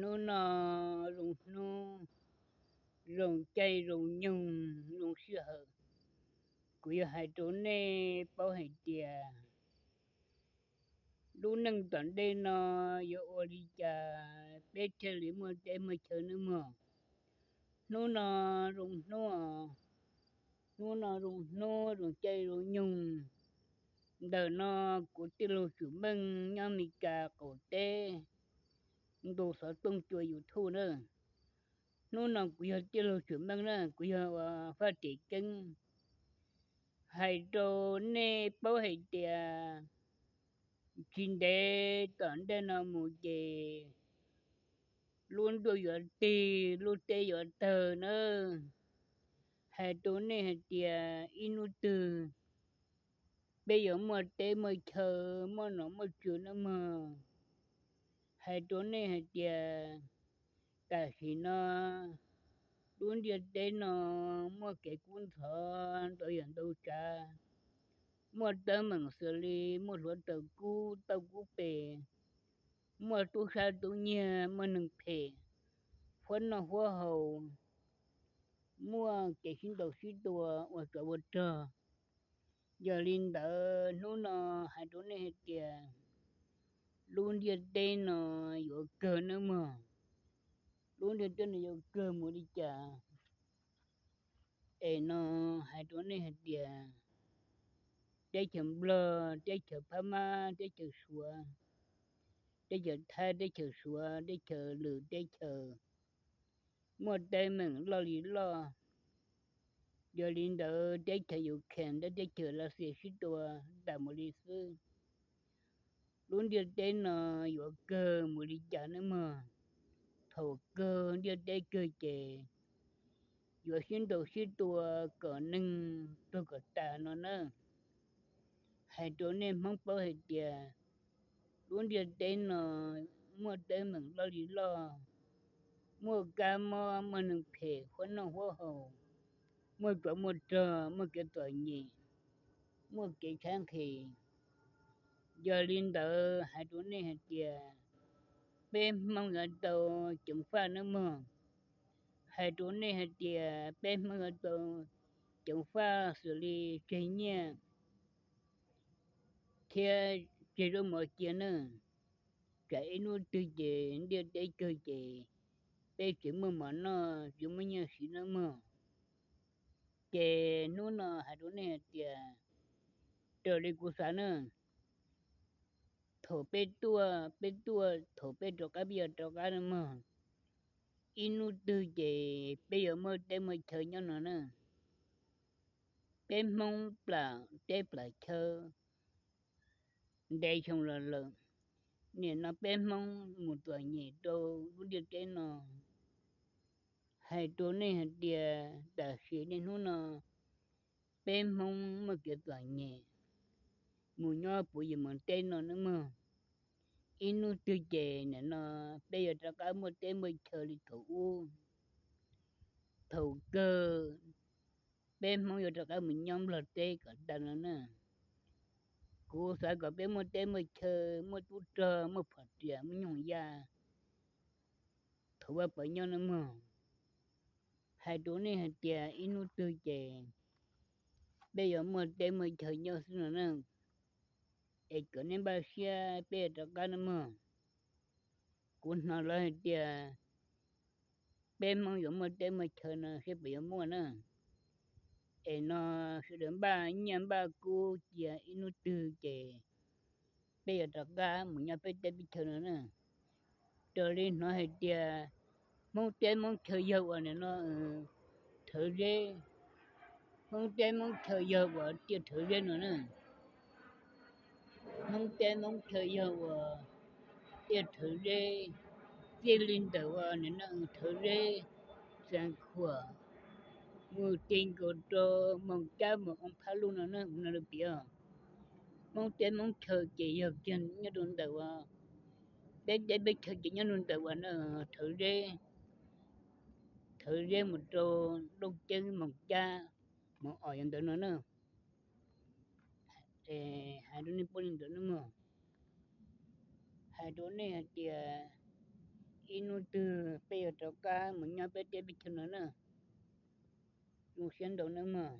Hnub no zoo hnub, zoo caij zoo nyoog zoo sij hawm, kuv yuav hais rau nej paub hais tias lub neej tom ntej no yuav ua li cas peb thiaj li muaj teb muaj chaw nawb mog. Hnub no zoo hnub, hnub no zoo hnub zoo caij zoo nyoog. Ntawm no kuv tij laug Tswm Meej nyob Mes Kas qaum teb, ntu xov tooj cua YouTube na. Hnub no kuv yog tij laug Tswm Meej na, kuv yog ua faj tim keeb. Hais rau nej paub hais tias tsis ntev tom ntej no mus ces lub ntuj yuav tig, lub teb yuav tawg na. Hais rau nej hais tias ib hnub twg peb yuav muaj teb muaj chaw, muaj nom muaj tswv nawb mog. Hais rau nej hais tias tam sim no lub ntiaj teb no muaj kev kub ntxhov ntau yam ntau tsav, muaj teeb meem xws li muaj hluav taws kub tauj kub pes, muaj tub sab tub nyiag, muaj neeg phem, huab noj huab haus, muaj kev sib ntaus sib tua ua tsov ua rog. Yog li ntawd hnub no hais rau nej hais tias lub ntiaj teb no yuav kawg nawb mog. Lub ntiaj teb no yuav kawg mus li cas? Es no hais rau nej hais tias teb chaws Nplog, teb chaws Phab Mab, teb chaws Suav, teb chaws Thaib, teb chaws Suav, teb chaws Lwm, teb chaws muaj teeb meem loj li loj. Yog li ntawd teb chaws Ukraine thiab teb chaws Lav Xias sib tua tas mus li xwb. Lub ntiaj teb no yuav kawg mus li cas nawb mog? Thaum kawg ntiaj teb kawg ces yuav sib ntaus sib tua kom neeg tuag kom tas no na. Hais rau nej Hmoob paub hais tias lub ntiaj teb no muaj teeb meem loj li loj, muaj kab mob, muaj neeg phem, huab noj huab haus, muaj tsov muaj rog, muaj kev txom nyem, muaj kev tshaib nqhis. Yog li ntawd hais rau nej hais tias peb Hmoob yuav tau ceev faj nawb mog. Hais rau nej hais tias peb Hmoob yuav tau ceev faj xws li tseg nyiaj thiab tseg zaub mov cia nawb. Tsam ib hnub twg ces ntiaj teb kawg ces peb tsis muaj mov noj, tsis muaj nyiaj siv nawb mog. Ces hnub no hais rau nej hais tias raws li kuv xav na, thaum peb tuaj, peb tuaj, thaum peb rov qab peb yuav rov qab nawb mog. Ib hnub twg ces peb yuav muaj teb muaj chaw nyob no na. Peb Hmoob plam teb plam chaw ntev xyoo los lawm, nim no peb Hmoob mus txom nyem rau lub ntiaj teb no. Hais rau nej hais tias tam sim niaj hnub no peb Hmoob muaj kev txom nyem, mus nyob puv yim mus teb no nawb mog. Ib hnub twg ces nim no peb yuav rov qab muaj teb muaj chaw li thaum ub. Thaum kawg peb Hmoob yuav rov qab mus nyob Nplog teb kom tag no na. Kuv xav kom peb muaj teb muaj chaw, muaj tub rog, muaj phom riam, muaj nyuj yaj, thaum Vaj Pov nyob nawb mog. Hais rau nej hais tias ib hnub twg ces peb yuav muaj teb muaj chaw nyob xwb no na. Es kom nej npaj siab peb yuav rov qab nawb mog. Kuv hnov lawv hais tias peb Hmoob yuav muaj teb muaj chaw no seb puas yuav muaj na. Es no sawv daws npaj nyiaj npaj kub cia ib hnub twg ces peb yuav rov qab mus nyob peb teb peb chaw no na. Raws li hnov hais tias Hmoob teb Hmoob chaw yog uas nim no thawv zeb. Hmoob teb Hmoob chaw yog uas tiaj thawv zeb no na. Hmoob teb Hmoob chaw yog uas tiaj thawv zeb. Txij li ntawm uas nim no thawv zeb, Xeev Khuam, mus ti nkaus rau Moos Cab Moos Oo Phab Luj no na, ua no lawv piav. Hmoob teb Hmoob chaw ces yog kiag nyob rau ntawm uas peb teb peb chaw ces nyob rau ntawm uas thawv zeb, thawv zeb mus rau Looj Ceeb, Moos Cab, Moos Os yog ntawd no na. Hais rau nej paub li ntawd nawb mog. Hais rau nej hais tias Ib hnub twg peb yuav rov qab mus nyob peb teb peb chaw no na. Zoo siab ntau nawb mog.